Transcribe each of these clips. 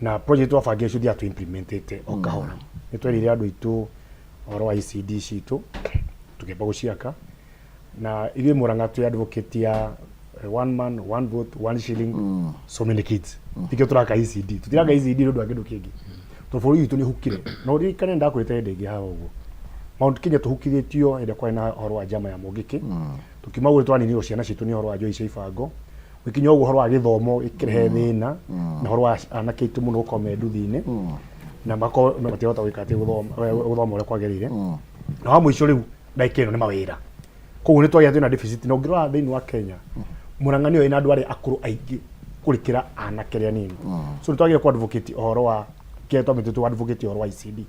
Na project twabangire cio tũ implementĩte o kahora. Nĩ twerire andũ aitũ ũhoro wa ECD citũ, tũkĩamba gũciaka. Na ithuĩ Murang'a twĩ advocate ya one man, one vote, one shilling, so many kids. Nĩkĩo tũraka ECD. Tũtiraka ECD nĩ ũndũ wa kĩndũ kĩngĩ, tondũ bũrũri witũ nĩ ũhukire. Na ũririkane ndakwĩrĩte hĩndĩ ĩngĩ haha ũguo, Mount Kenya tũhukithĩtio hĩndĩ ĩrĩa kwarĩ na ũhoro wa njama ya Mũngĩkĩ. Tũkiuma ũguo twaninirwo ciana citũ nĩ ũhoro wa njohi cia ibango. Gũkinya ũguo ũhoro wa gĩthomo gĩkĩrehe thĩna, na ũhoro wa anake aitũ mũno gũkorwo me nduthi-inĩ na makorwo matirahota gwĩka atĩ gũthoma ũrĩa kwagĩrĩire. Na wa mũico rĩu ndagĩka ĩno nĩ mawĩra. Koguo nĩ twagĩa twĩna deficit. Na ũngĩrora thĩinĩ wa Kenya, Murang'a nĩyo ĩna andũ arĩa akũrũ aingĩ kũrĩkĩra anake arĩa anini. So nĩ twagĩrĩire kũ advocate ũhoro wa kĩrĩa twambĩte tũ advocate ũhoro wa ECD,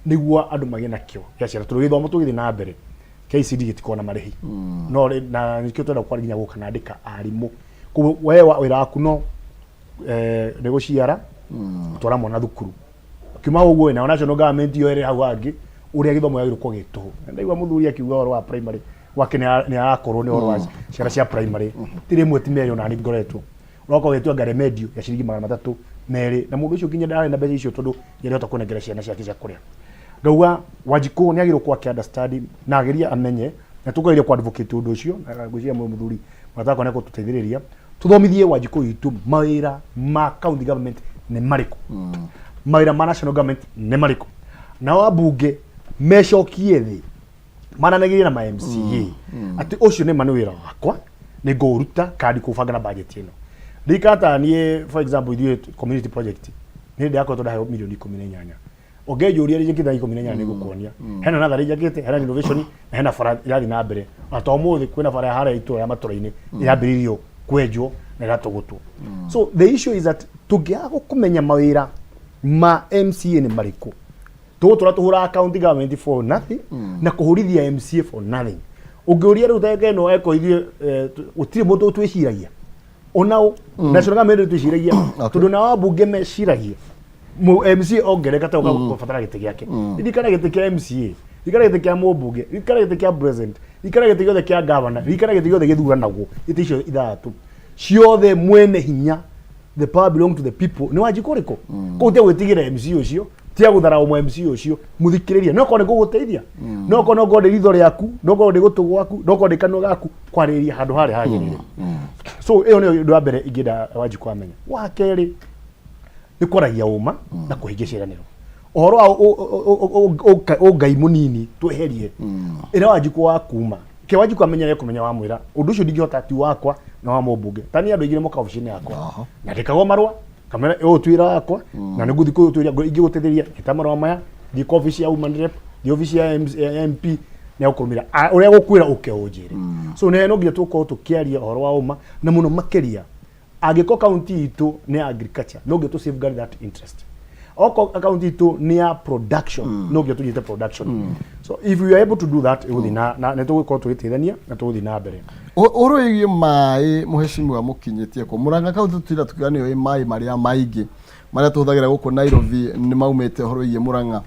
nĩguo andũ magĩe na kĩo gĩa ciana, tondũ gĩthomo tũgĩthiĩ na mbere kĩa ECD gĩtikoragwo na marĩhi. No na nĩkĩo twenda kwa nginya gũka na andĩka arimũ. Koguo we wĩra waku no nĩ gũciara, gũtwara mwana thukuru. Kiuma ũguo na national government yoere hau hangĩ ũrĩa gĩthomo gĩagĩrĩirwo gũkorwo gĩ tũhũ. Na ndaigua mũthuri akiuga ũhoro wa primary gwake nĩ arakorwo nĩ ũhoro wa ciana cia primary, ti rĩmwe ti merĩ, ona nĩ ngoretwo ũroka ũgĩtua nga remedial ya ciringi 302, na mũndũ ũcio nginya ndarĩ na mbeca icio, tondũ nĩarĩhota kũnengera ciana ciake cia kũrĩa. Ngauga Wanjikũ nĩ agĩrĩirwo gũkorwo akĩ understand na agerie amenye, na tũgerie kũ advocate ũndũ ũcio. Na ngwĩciria mũthuri matakwa nĩ egũtũteithĩrĩria tũthomithie Wanjikũ witũ mawĩra ma county government nĩ marĩkũ, mawĩra ma national government nĩ marĩkũ, nao ambunge mecokie thĩ maranagĩrie na ma MCA atĩ ũcio nĩ ma nĩ wĩra wakwa, nĩ ngũũruta kandi kũbanga na budget ĩno. Ndirikana ta niĩ, for example, ithuĩ community project nĩ hĩndĩ yakoretwo ndaheo mirioni 18. Ũngĩnjũria njĩkĩte 18, nĩ ngũkuonia hena natharĩ njakĩte, hena renovation, na hena bara irathiĩ na mbere. Ona to ũmũthĩ kwĩna bara ya harĩa itũra ya matũra-inĩ ĩrambĩrĩirio kwenjwo na ĩratũgũtwo. So the issue is that tũngĩaga kũmenya mawĩra ma MCA nĩ marĩkũ, tũgũtũra tũhũraga county government for nothing na kũhũrithia MCA for nothing. Ũngĩũria rĩu ta ĩno eko ithuĩ gũtirĩ mũndũ twĩciragia onao national government twĩciragia, tondũ nao ambunge meciragia MCA ongereka ta ũgabatara gĩtĩ gĩake. Ririkana gĩtĩ kĩa MCA, ririkana gĩtĩ kĩa mũmbunge, ririkana gĩtĩ kĩa president, ririkana gĩtĩ gĩothe kĩa governor, ririkana gĩtĩ gĩothe gĩthuranagwo. Itĩ icio ithathatũ ciothe, mwene hinya, the power belong to the people, nĩ Wanjikũ ũrĩkũ. Koguo tia gwĩtigĩra MC ũcio, tia gũthara ũmwe MC ũcio, mũthikĩrĩrie. No korwo nĩ gũgũteithia, no korwo no korwo ndĩ ritho rĩaku, no korwo ndĩ gũtũ gwaku, no korwo ndĩ kanua gaku kwarĩrĩria handũ harĩa hagĩrĩire. So ĩyo nĩyo ũndũ wa mbere ingĩenda Wanjikũ amenya. Wa kerĩ nĩ kwaragia ũma na kũhingia ciĩranĩro. Ũhoro wa ũngai mũnini tweherie ĩrĩa Wanjikũ wa kuma ke Wanjikũ amenyere kũmenya wamwĩra ũndũ ũcio ndingĩhota, ti wakwa na wa mũmbunge. Ta niĩ andũ aingĩ nĩ moka obici-inĩ yakwa, nyandĩkagwo marũa kamera ũyũ ti wĩra wakwa na nĩ ngũthiĩ kũũtuĩria ingĩgũteithĩria ĩta marũa maya, thiĩ kwa obici ya woman rep, thiĩ obici ya MP, nĩ egũkũrũmĩrĩra. Ũrĩa gũkwĩra ũke ũnjĩre. So nĩ no nginya tũkorwo tũkĩaria ũhoro wa ũma, na mũno makĩria angĩkorwo kaunti itũ nĩ ya agriculture, no nginya tũ safeguard that interest. Okorwo kaunti itũ nĩ ya production, no nginya tũnyite production. So if we are able to do that, ĩgũthiĩ na nĩ tũgũkorwo tũgĩteithania na tũgũthiĩ na mbere. Ũhoro wĩgiĩ maĩ, mũhecimiwa, mũkinyĩtie kũ Murang'a kaunti? Tũtira tukiuga nĩyo ĩ maĩ marĩa maingĩ marĩa tũhũthagĩra gũkũ Nairobi nĩ maumĩte. Ũhoro wĩgiĩ Murang'a,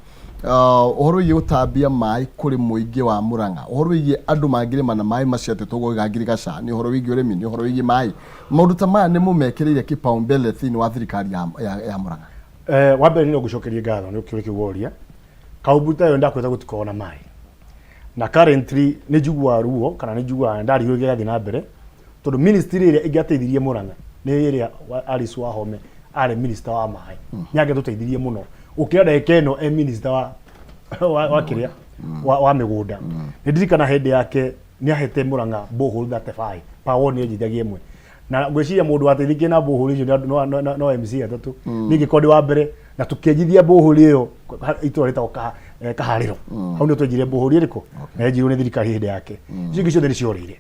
ũhoro wĩgiĩ gũtambia maĩ kũrĩ mũingĩ wa Murang'a, ũhoro wĩgiĩ andũ mangĩrĩma na maĩ macio atĩ tũgũiga ngirigaca, nĩ ũhoro wĩgiĩ ũrĩmi, nĩ ũhoro wĩgiĩ maĩ, maũndũ ta maya nĩ mũmekĩrĩire kipaumbele thĩinĩ wa thirikari ya Murang'a? Wa mbere nĩ ngũcokerie ngatho nĩ kĩũria kĩu woria. Kaumbu ta ĩyo ndakwĩta gũtikoragwo na maĩ, na currently nĩ njiguaga ruo kana nĩ njiguaga ndarigwo gĩgathiĩ na mbere, tondũ ministry ĩrĩa ĩngĩateithirie Murang'a nĩ ĩrĩa Alice Wahome arĩ minister wa maĩ. Nĩ angĩatũteithirie mũno gũkĩra ndagĩka ĩno e minister wa kĩrĩa wa mĩgũnda. Nĩ ndirikana hĩndĩ yake nĩ ahete Murang'a borehole 35 per ward, nĩ enjithagia ĩmwe, na ngwĩciria mũndũ wateithĩkire na borehole icio no MC atatũ. Niĩ ngĩkorwo ndĩ wa mbere na tũkĩenjithia borehole ĩyo itũra rĩtagwo Kaharĩro. Hau nĩho twenjire borehole ĩrĩkũ na yenjirwo nĩ thirikari hĩndĩ yake. Icio ingĩ ciothe nĩ ciorĩire.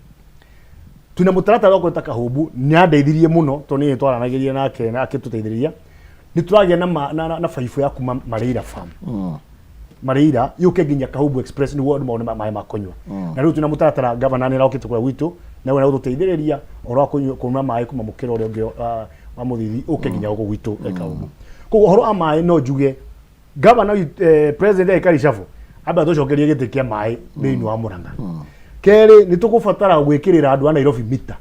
Twĩna mũtaratara wa kwĩta Kahũmbu, nĩ andeithirie mũno tondũ nĩ twaranagĩria nake na akĩtũteithĩrĩria. Nĩ tũragĩa na baibũ ya kuma Mareira farm, Mareira yũke nginya Kahumbu Express, nĩguo andũ mone maĩ ma kũnyua. Na rĩu twĩna mũtaratara, gavana nĩ arokĩte kũrĩa gwitũ na we gũtũteithĩrĩria ũhoro wa kũnyua maĩ kuma mũkĩra ũrĩa ũngĩ wa Mũthithi ũke nginya gũkũ gwitũ Kahumbu. Koguo ũhoro wa maĩ no njuge gavana president agĩka reshuffle, ambe atũcokerie gĩtĩ kĩa maĩ thĩinĩ wa Murang'a. Kerĩ, nĩ tũgũbatara gwĩkĩrĩra andũ a Nairobi mita.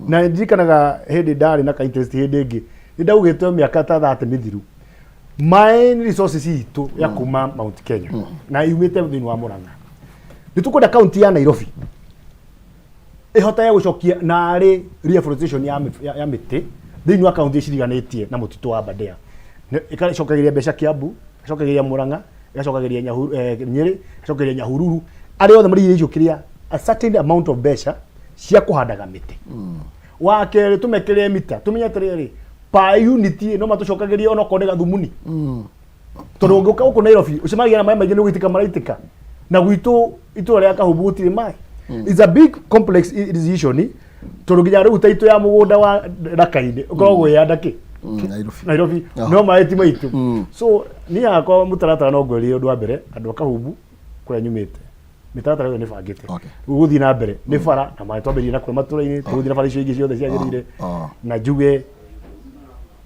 Na ndirikanaga hĩndĩ ndarĩ na ka interest hĩndĩ ĩngĩ Nĩ ndaugĩte mĩaka ta 30 mĩthiru, maĩ nĩ resources itũ ya kuma Mount Kenya na yumĩte thĩinĩ wa Murang'a. Nĩ tũkwenda kaunti ya Nairobi ĩhotage gũcokia narĩ reforestation ya mĩtĩ thĩinĩ wa kaunti ciriganĩtie na mũtitũ wa Aberdare. Ĩgacokagĩria mbeca Kiambu, ĩgacokagĩria Murang'a, ĩgacokagĩria Nyĩrĩ, ĩgacokagĩria Nyahururu, arĩa othe marigĩrĩirio kĩrĩa a certain amount of mbeca cia kũhandaga mĩtĩ. Wa kerĩ, tũmekĩre mita, tũmenye atĩrĩrĩ, per unit no matũcokagĩrie onokorwo nĩ gathumuni, tondũ ũngĩũka gũkũ Nairobi ũcemanagia na maĩ maingĩ, nĩ gũitĩka maraitĩka, na gwitũ itũra rĩa Kahumbu gũtirĩ maĩ. It's a big complex decision, tondũ nginya rĩu ta itũ ya mũgũnda wa Rakainĩ ũkoragwo wĩ anda kĩ Nairobi. Nairobi. Aha. No maĩ ti maitũ. So niĩ hakwa mũtaratara no ngwĩrire ũndũ wa mbere, andũ a Kahumbu kũrĩa nyumĩte, mĩtaratara ĩyo nĩ bangĩte. Gũgũthiĩ na mbere nĩ bara na maĩ, twambĩrĩrie na kũrĩa matũra-inĩ, tũgũthiĩ na bara icio ingĩ ciothe ciagĩrĩire, na njuge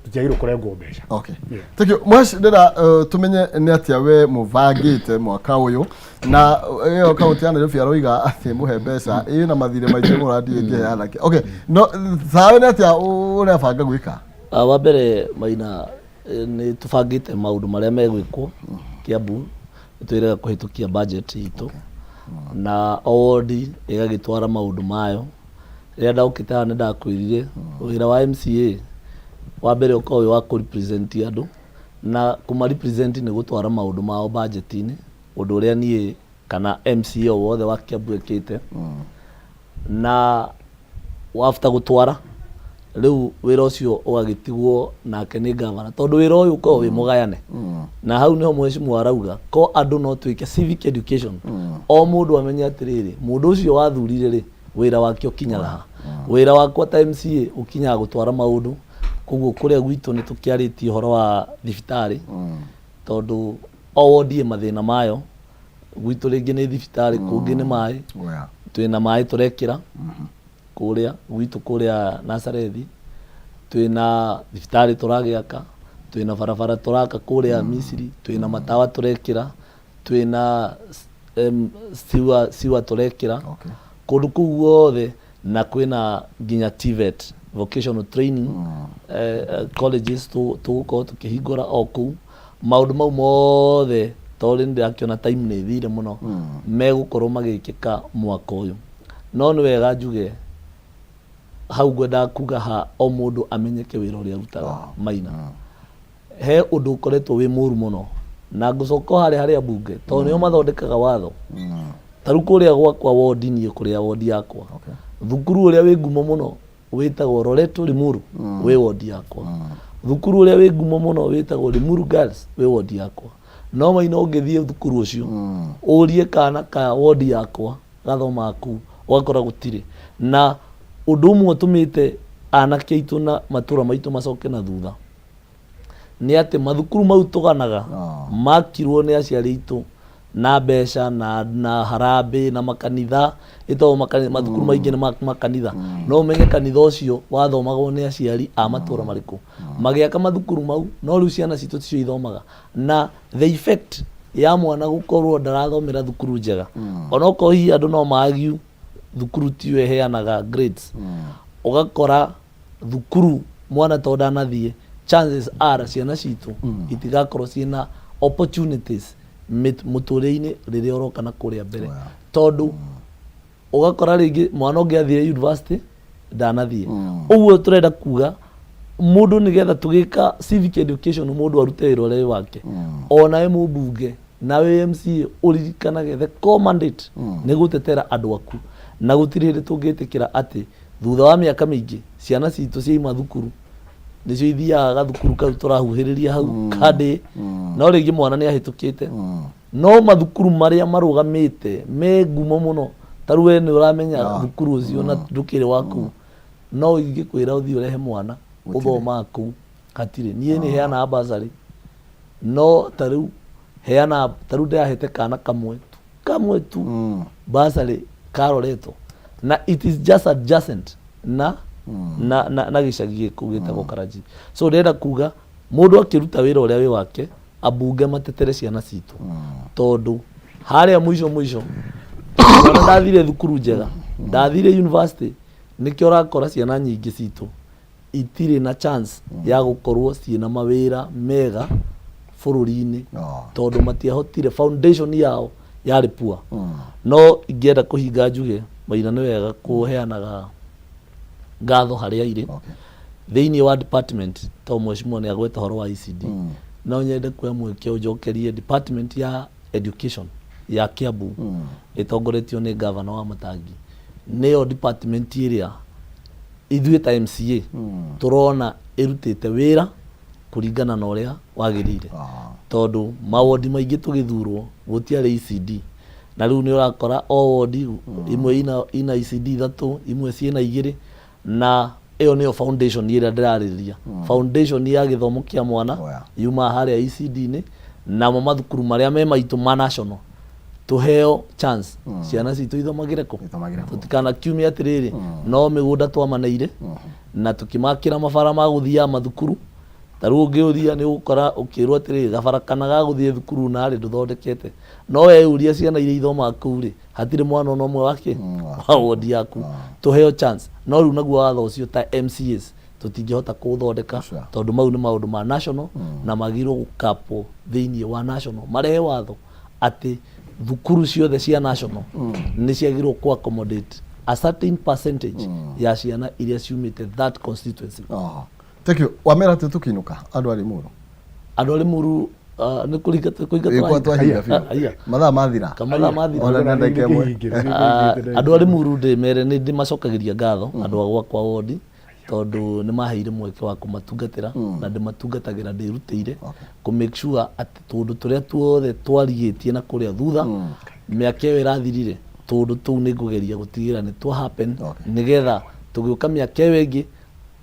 tũtiagĩrĩirwo kũrengwo mbeca. Okay. Yeah. Thank you. Mwesh, ndĩra tũmenye nĩ atĩa we mũbangĩte mwaka ũyũ, na ĩyo kaunti ya Nairobi aroiga atĩ mũhe mbeca ĩna mathirĩ maingĩ mũno ndiĩ ĩngĩheana kĩ. Okay, no sawe nĩ atĩa ũrabanga gwĩka? Wa mbere Maina, nĩ tũbangĩte maũndũ marĩa megwĩkwo Kiambu. Nĩ twĩrĩga kũhĩtũkia budget itũ na o wodi ĩgagĩtwara maũndũ mayo. Rĩrĩa ndaũkĩte haha nĩ ndakwĩrire wĩra wa MCA wa mbere ũkoragwo wĩ wa kũ represent andũ, na kũma represent nĩ gũtwara maũndũ mao budget-inĩ, ũndũ ũrĩa niĩ kana MCA o wothe wa Kiambu ĩkĩte. Na after gũtwara, rĩu wĩra ũcio ũgagĩtigwo nake nĩ gavana, tondũ wĩra ũyũ ũkoragwo wĩ mũgayane. Na hau nĩho mheshimiwa arauga ko andũ no twĩke civic education, o mũndũ amenye atĩrĩrĩ, mũndũ ũcio wathurire rĩ, wĩra wake ũkinyaga ha. Wĩra wakwa ta MCA ũkinyaga gũtwara maũndũ. Koguo kũrĩa gwitũ nĩ tũkĩarĩtie ũhoro wa thibitarĩ, tondũ o wodi ĩ mathĩna mayo. Gwitũ rĩngĩ nĩ thibitarĩ, kũngĩ nĩ maĩ. Twĩna maĩ tũrekĩra kũrĩa gwitũ, kũrĩa Nazarethi twĩna thibitarĩ tũragĩaka, twĩna barabara tũraka kũrĩa Misiri, twĩna matawa tũrekĩra, twĩna siwa tũrekĩra kũndũ kũu guothe, na kwĩna nginya TVET, vocational training colleges tũgũkorwo tũkĩhingũra o kũu. Maũndũ mau mothe, tondũ nĩ ndĩrakĩona time nĩ ĩthire mũno, megũkorwo magĩkĩka mwaka ũyũ. No nĩ wega njuge hau, ngwendaga kuga ha o mũndũ amenyeke wĩra ũrĩa arutaga. Maina, he ũndũ ũkoretwo wĩ mũru mũno, na ngũcoka o harĩa harĩa mbunge, tondũ nĩo mathondekaga watho. Ta rĩu kũrĩa gwakwa wondi, niĩ kũrĩa wondi yakwa, thukuru ũrĩa wĩ ngumo mũno wĩtagwo Loreto Limuru wĩ wondi yakwa, thukuru ũrĩa wĩ ngumo mũno wĩtagwo Limuru Girls wĩ wondi yakwa. No Maina, ũngĩthiĩ thukuru ũcio ũrie kana ka wondi yakwa gathomaga kũu, ũgakora gũtirĩ. Na ũndũ ũmwe ũtũmĩte anake aitũ na matũra maitũ macoke na thutha nĩ atĩ mathukuru mau tũganaga makirwo nĩ aciari aitũ na mbeca na harambĩ na makanitha, ĩtagwo mathukuru maingĩ nĩ makanitha. No ũmenye kanitha ũcio wathomagwo nĩ aciari a matũra marĩkũ magĩaka mathukuru mau, no rĩu ciana citũ ticio ithomaga. Na the effect ya mwana gũkorwo ndarathomera thukuru njega, onokorwo hihi andũ no maagiu thukuru tiyo ĩheanaga grades, ũgakora thukuru mwana to ndanathiĩ, chances are ciana citũ itigakorwo ciĩna opportunities mũtũrĩre-inĩ rĩrĩa ũroka na kũrĩa mbere, tondũ ũgakora rĩngĩ mwana ũngĩ athire university ndanathiĩ. Ũguo tũrenda kuga mũndũ, nĩgetha tũgĩka civic education, mũndũ arute wĩra ũrĩa wĩ wake. Onawe mũmbunge, nawe MCA, ũririkanage the core mandate nĩ gũtetera andũ aku, na gũtirĩ hĩndĩ tũngĩtĩkĩra atĩ thutha wa mĩaka mĩingĩ ciana citũ ciaima thukuru nĩcio ithiaga gathukuru kau tũrahuhĩrĩria hau kandĩ. No rĩngĩ mwana nĩ ahĩtũkĩte, no mathukuru marĩa marũgamĩte me ngumo mũno, ta rĩu we nĩ ũramenya thukuru ũcio na ndũkĩrĩ waku, no ingĩkwĩra ũthiĩ ũrehe mwana ũthomaga kũu, hatirĩ. Niĩ nĩ heanaga bursary, no ta rĩu heana, ta rĩu ndĩrahete kana kamwe tu, kamwe tu bursary karoretwo, na it is just adjacent na gĩcagi gĩkũ gĩtagwo Karanji. So ndĩrenda kuga mũndũ akĩruta wĩra ũrĩa wĩ wake, ambunge matetere ciana citũ, tondũ harĩa mũico mũico mwana ndathire thukuru njega, ndathire university, nĩkĩo ũrakora ciana nyingĩ citũ. Itirĩ na chance ya gũkorwo ciĩna mawĩra mega bũrũri-inĩ tondũ matiahotire, foundation yao yarĩ poor. No ingĩenda kũhinga njuge Maina nĩ wega kũheanaga ngatho harĩa irĩ. Thĩinĩ wa department tondũ mheshimiwa nĩ agweta ũhoro wa ECD, no nyende kuoya mweke ũnjokerie department ya education ya Kiambu ĩtongoretio nĩ governor wa Matangi, nĩyo department ĩrĩa ithuĩ ta MCA tũrona ĩrutĩte wĩra kũringana na ũrĩa wagĩrĩire. Tondũ mawondi maingĩ tũgĩthurwo gũtiarĩ ECD, na rĩu nĩ ũrakora o wondi imwe ina ECD ithatũ, imwe ciĩna igĩrĩ, na ĩyo nĩyo foundation ĩrĩa ndĩrarĩrĩria. Foundation ya gĩthomo kĩa mwana yumaga harĩa ECD-inĩ, namo mathukuru marĩa me maitũ ma national tũheo chance ciana citũ ithomagĩre kũ? Ithomagĩre kũ. Tũtikanakiumie atĩrĩrĩ, no mĩgũnda twamaneire na tũkĩmakĩra mabara ma gũthiaga mathukuru. Ta rĩu ũngĩũria nĩ ũgũkora ũkĩrwo atĩrĩrĩ, gabara kana ga gũthiĩ thukuru narĩ ndũthondekete, no weyũria ciana iria ithomaga kũu rĩ, hatirĩ mwana ona ũmwe wake wa wodi yaku. Tũheo chance. No rĩu naguo watho ũcio ta MCAs tũtingĩhota kũũthondeka tondũ mau nĩ maũndũ ma national na magĩrĩirwo gũkapwo thĩinĩ wa national, marehe watho atĩ thukuru ciothe cia national nĩ ciagĩrĩirwo kũ accommodate a certain percentage ya ciana iria ciumĩte that constituency. Oh. Thank you. Wamera atĩ tũkĩinũka andũ a Limuru. Andũ a Limuru nĩ kũringa kũringa Ĩ, kwa twahinga biũ. Aya. Mathaa mathira. Kamathaa mathira. Ona na ndagĩka ĩmwe. Andũ a Limuru ndĩmere nĩ ndĩmacokagĩria ngatho andũ a gwakwa wondi tondũ nĩ maheire mweke wa kũmatungatĩra na ndĩmatungatagĩra ndĩrutĩire kũ make sure atĩ tũũndũ tũrĩa tuothe twarigĩtie na kũrĩa thutha mĩaka ĩyo ĩrathirire, tũũndũ tũu nĩ ngũgeria gũtigĩrĩra nĩ twa happen nĩgetha tũgĩũka mĩaka ĩyo ĩngĩ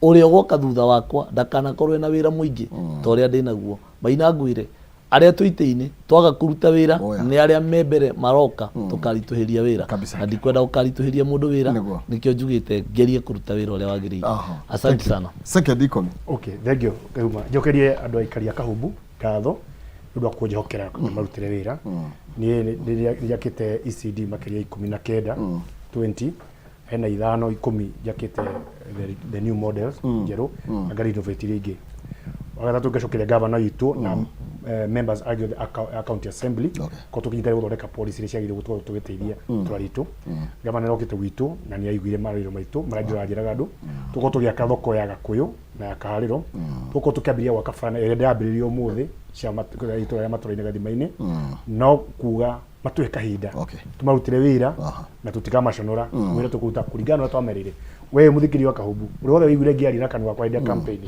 ũrĩa ũgoka thutha wakwa ndakanakorwo ena wĩra mũingĩ ta ũrĩa ndĩnaguo. Maina ngwĩre arĩa twĩ itĩ-inĩ twaga kũruta wĩra Oh, yeah. nĩ arĩa me mbere maroka tũkaritũhĩria wĩra. Kabisa. Na ndikwenda gũkaritũhĩria mũndũ wĩra. Nĩguo. Nĩkĩo njugĩte ngerie kũruta wĩra ũrĩa wagĩrĩire. Aha. Asante Thank you. sana. Second ikũmi. Okay, thank you. Kauma. Njokerie andũ aikari a Kahumbu ngatho nĩ ũndũ wa kũnjĩhokera marutĩre wĩra. Niĩ nĩ njakĩte ECD makĩria 19, 20, hena ithano ikũmi njakĩte the new models njerũ na nga renovate iria ingĩ. Wa gatatũ ngacokeria gavana witũ na members angĩ othe a county assembly ko tũkĩnyitanĩra gũthondeka policy iria ciagĩrĩire gũkorwo tũgĩteithia itũra ritũ. Gavana nĩarokĩte gwitũ na nĩaiguire marĩro maitũ marĩa ndĩranjĩraga andũ. Tũkorwo tũgĩaka thoko ya Gakũyũ na ya Kaharĩro. Tũkorwo tũkĩambĩrĩria gwaka bara ĩrĩa ndĩrambĩrĩria ũmũthĩ cia itũra rĩa matũra-inĩ gathima-inĩ. No kuga matũhe kahinda tũmarutĩre wĩra na tũtikamaconora. Wĩra tũkũruta kũringana na ũrĩa twamerĩire. We mũthikĩrĩria wa Kahumbu, ũrĩa wothe wĩiguire ngĩaria na kanua gakwa hĩndĩ ya campaign,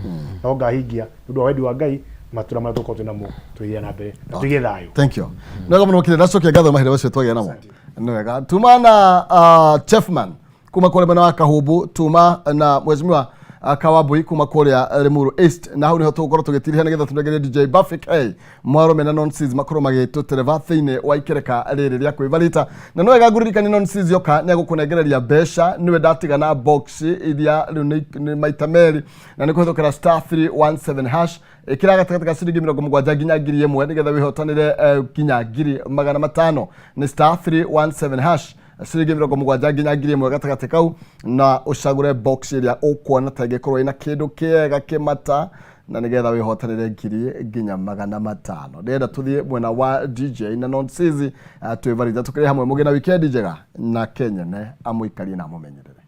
no ngahingia nĩ ũndũ wa wendi wa Ngai matũra marĩa tũgũkorwo twĩ namo tũgĩthiĩ na mbere na tũige thayũ. Thank you. Nĩ wega mũno kire ndacokia ngatho mahinda macio twagĩa namo. Nĩ wega. Tuma na Chefman kuma kũrĩa mwena wa Kahumbu, tuma na mheshimiwa Kawambui kuma kũrĩa Limuru East, na hau niho tũgũkorwo tũgĩtirihia nĩgetha tũnengerie DJ Buffy K mwarũme na Nonsense makorwo magĩtũtereba thĩinĩ wa ikereka rĩrĩ rĩa kwĩbarita. Na no wega ngũririkanie Nonsense yoka nĩ agũkũnengereria mbeca, nĩwe ndatigana box iria rĩu nĩ maita merĩ, na nĩ kũhĩtũkĩra star 317 hash ĩkĩra gatagatĩ ka ciringi 70 nginya 1000 nĩgetha wĩhotanĩre nginya 500,000. Nĩ star 317 hash, ciringi 70 nginya 1000 gatagatĩ kau, na ũcagũre box ĩrĩa ũkuona ta ĩngĩkorwo ĩna kĩndũ kĩega kĩmata, na nĩgetha wĩhotanĩre 500,000 nginya. Ndĩrenda tũthiĩ mwena wa DJ na Nonsizi twĩbarita tũkĩrĩ hamwe. Mũgĩe na wikendi njega na Kenyene amũikarie na amũmenyerere.